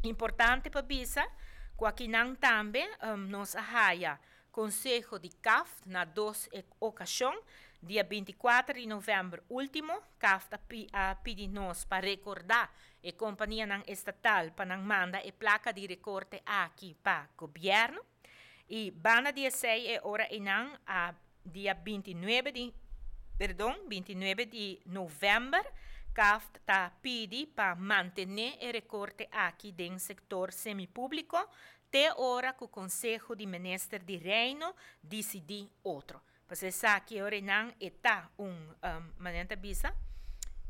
Importante pa bisa ku akinan tambe nos a haya konseho di CAFT na dos okashon. Dia 24 di novèmber último, CAFT a pidi nos pa rekordá e kompanianan estatal pa nan manda e plaka di rekorte aki pa gobièrnu. I banda di esei e ora einan a dia 29 di, perdon, 29 di novèmber, CAFT ta pidi pa mantené e rekorte aki den sektor semipúbliko te ora ku Konseho di Minister di Reino disidí otro. Pues esaki ora einan e ta un, manera ta bisa,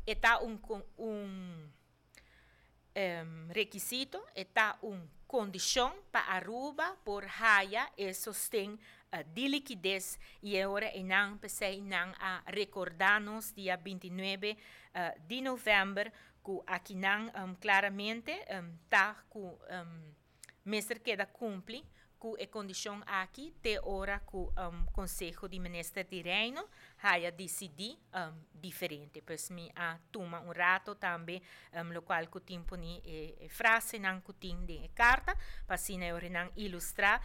e ta un rekisito, e ta un kondishon pa Aruba por haya e sosten di likides i e ora einan p'esei nan a rekordá nos dia 29 di novèmber ku akinan klaramente ta ku mester keda kumpli ku e kondishon aki te ora ku Konseho di Minister di Reino haya disidí diferente. Pues mi a tuma un rato tambe lokual ku tin pone e frasenan ku tin den e karta pa asina e ora nan ilustrá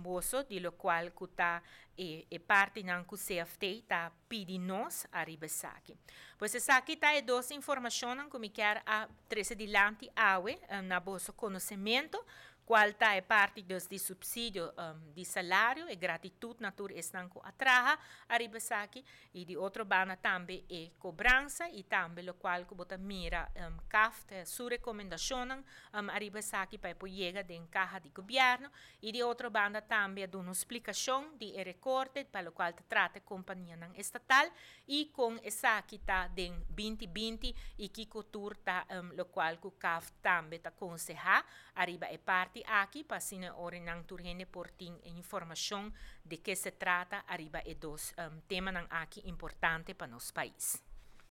boso di lokual ku ta e partinan ku CFT ta pidi nos ariba esaki. Pues esaki ta e dos informashonnan ku mi kier a trese dilanti awe na boso konosementu, kual ta e parti dus di supsidio di salario, e gratitut na tur esnan ku a traha ariba esaki, i di otro banda tambe e kobransa i tambe lokual ku bo ta mira CAFT su rekomendashonnan ariba esaki pa e por yega den kaha di gobièrnu. I di otro banda tambe a duna un splikashon di e rekorte pa lokual ta trata e kompanianan estatal i kon esaki ta den 2020 i kiko tur ta lokual ku CAFT tambe ta konsehá ariba e parti aki pa asina ora nan tur hende por tin informashon di ke se trata ariba e dos temanan aki importante pa nos pais.